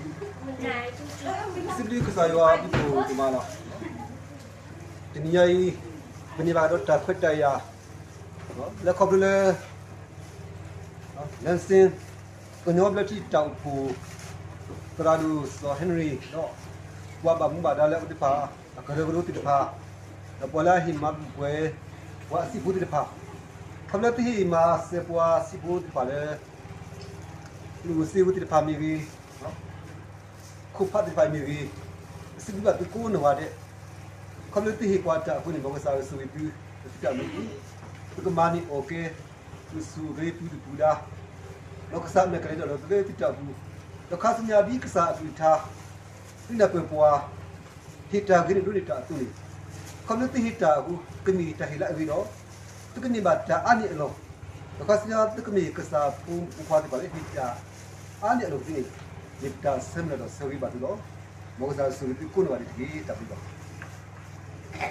စံးဘျုးကစၢ်ယွၤဒ်သိးပမၤလီၤ. တနံၤညါအံၤ ပန့ၢ်ဘၣ်ဒီးတၢ်ခွဲးတၢ်ယာ် လၢခီဖျိလၢ လၢစ့ ကညီဘျၢထံတၢ်အိၣ်ဖှိၣ် သရၣ်ဒိၣ်စီၤဟဲနရံၤ ဒီး ပှၤဘၣ်မူဘၣ်ဒါလၢအအိၣ်သ့ၣ်တဖၣ် အကရၢကရိသ့ၣ်တဖၣ် ဒီးပှၤလၢအဟ့ၣ်မၤဘူၣ်ပှဲၤ ပှၤအစံာ်ဖိသ့ၣ်တဖၣ် ခီဖျိလၢသုဟ့ၣ်မၤစၢၤပှၤစံာ်ဖိသ့ၣ်တဖၣ်လၢ လူၢ်စ့ဝံသ့ၣ်တဖၣ်မ့ၢ်ဂ့ၤ ခိၣ်ဖးသ့ၣ်တဖၣ်မ့ၢ်ဂ့ၤ ပစံးဘျုးဘၣ်သုကိးနီၢ်ဂၤဒဲး ခီဖျိသုဟ့ၣ်ပှၤတၢ်အဃိန့ၣ် မ်ကစၢ်ယွၤဆိၣ်ဂ့ၤသု သုတၢ်မ့ၢ်ဂ့ၤ သုကမၤန့ၢ်အီၣ်ကဲ သုဆူၣ်ဂ့ၤပူၤဒုၣ်ပူၤဒါ ဒီးကစၢ်အမဲာ်ကလဲၤဒီးလီၤက့ၤသုတၢ်အပူၤ ဒီးခါဆူညါဒ်ကစၢ်အကလုၢ်ကထါ သုနၢ်ပၢၢ်ပှၤ ဟ့ၣ်တၢ်ဂ့ၤန့ၢ်ဒိးန့ၢ်တၢ်အသိးန့ၣ် ခီဖျိသုဟ့ၣ်တၢ်အဃိ ကမ့ၢ်တၢ်ဟ့ၣ်လၢအဂ့ၤဒီး သုကန့ၢ်ဘၣ်တၢ်အါန့ၢ်အလီၢ် ဒီးခါဆူညါသုကမ့ၢ်ကစၢ်ဖိမုၣ်ဖိခွါသ့ၣ်တဖၣ်လၢဟ့ၣ်တၢ်အါန့ၢ်အလီၢ်သ့န့ၣ် မ့ၢ်တၢ်ဆၢမုၢ်လၢ်ဒီးဆၢဂ့ၤဘၣ်သုလီၤ. မ်ကစၢ်ယွၤဆိၣ်ဂ့ၤသုကိးနီၢ်ဂၤဒဲးတက့ၢ်. တၢ်ဘျုးလီၤ.